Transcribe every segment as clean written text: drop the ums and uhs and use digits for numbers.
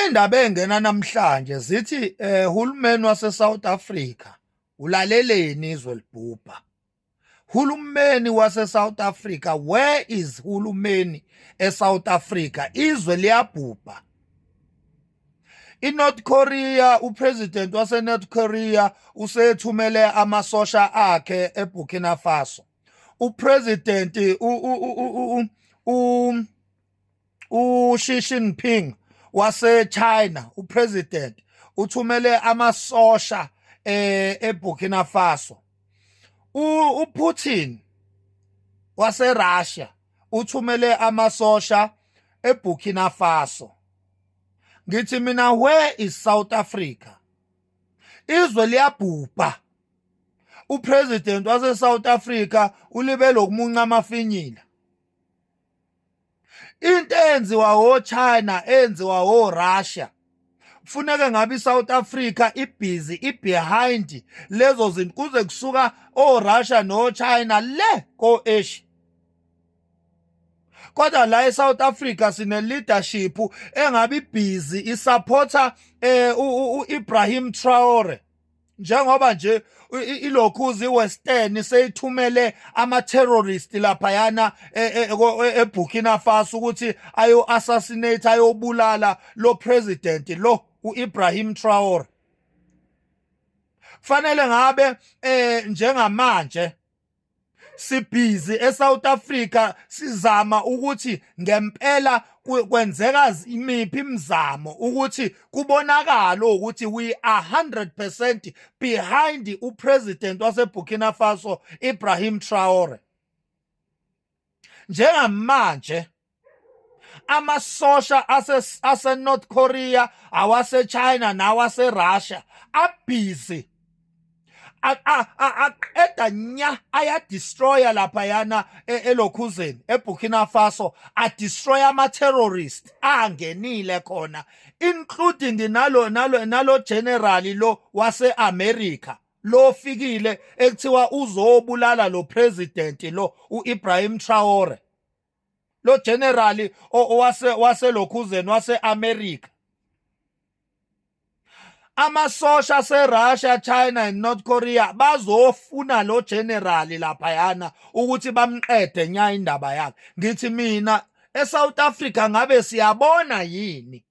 Indaba engena namhlanje zithi hulumeni wase South Africa ulaleleni izwe libhubha. Hulumeni wase South Africa, where is hulumeni eSouth Africa? Izwe liyabhubha. INorth Korea, upresident wase North Korea usethumele amasosha akhe eBurkina Faso. Upresident u u uXi Jinping waseChina, upresident uthumele amasosha eBurkina Faso. UPutin waseRussia uthumele amasosha eBurkina Faso. Ngithi mina, where is South Africa? Izwe liyabhubha. Upresident wase South Africa ulibele ukumunca amafinyila. Into eyenziwa oChina, enziwa oRussia, kufuneka ngabe iSouth Africa ibusy ibehind lezo zinto, kuze kusuka oRussia noChina le ko-Asia. Kodwa la eSouth Africa sine leadership engabe ibusy isupporta uIbrahim Traore, njengoba nje ilokhuzi iWestern seyithumele ama terrorist laphayana eBurkina Faso ukuthi ayo assassinate, ayobulala lo president lo uIbrahim Traore. Fanele ngabe njengamanje sibhizi eSouth Africa sizama ukuthi ngempela kwenzeka imiphi imizamo ukuthi kubonakala ukuthi we are 100% behind upresident waseBurkina Faso Ibrahim Traore. Njengamanje amasosha ase North Korea, awase China nawase Russia abhizi aqeda nya, ayadestroya laphayana elokhuzeni eBurkina Faso, adestroy ama terrorist angenile khona, including nalo general lo wase America lo fikile ekuthiwa uzobulala lo president lo uIbrahim Traore, lo general owase waselokhuzeni wase America. Amasosha aseRussia, China and North Korea bazofuna lo general laphayana ukuthi bamqede nya indaba yakhe. Ngithi mina, eSouth Africa ngabe siyabona yini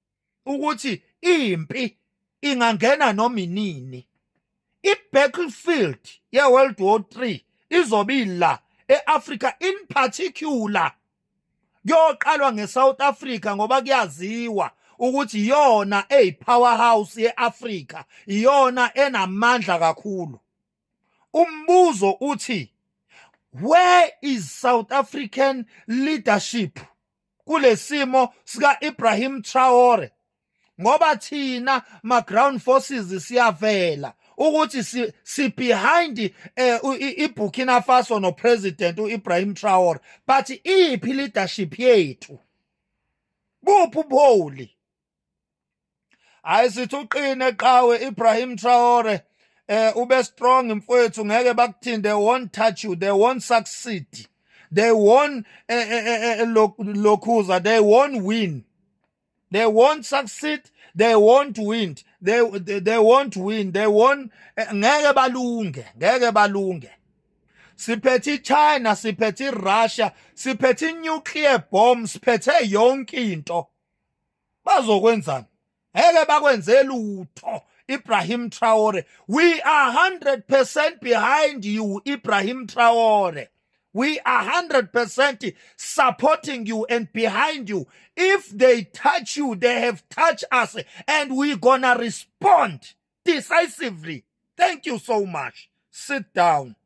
ukuthi impi ingangena noma inini? I-battlefield ye-World War 3 izobe ila e-Africa, in particular kuyoqalwa ngeSouth Africa, ngoba kuyaziwa ukuthi iyona eyi-powerhouse ye-Africa, iyona enamandla kakhulu. Umbuzo uthi, where is South African leadership kulesimo sika Ibrahim Traore? Ngoba thina ma ground forces siyavela ukuthi si behind iBurkina Faso no president uIbrahim Traore, but iphi leadership yethu? Kuphi ubuholi? Hayi, sithi uqine qawe Ibrahim Traore, ube strong mfowethu, ngeke bakuthinde, won't touch you, they won't succeed, they won't lokhuza, they won't win, they won't succeed, they won't win, they won't win, they won't, ngeke balunge, ngeke balunge. Siphethe iChina, siphethe iRussia, siphethe inuclear bomb, siphethe yonke into. Bazokwenzani? Ngeke bakwenze lutho. Ibrahim Traore, we are 100% behind you. Ibrahim Traore, we are 100% supporting you and behind you. If they touch you, they have touched us, and we gonna respond decisively. Thank you so much. Sit down.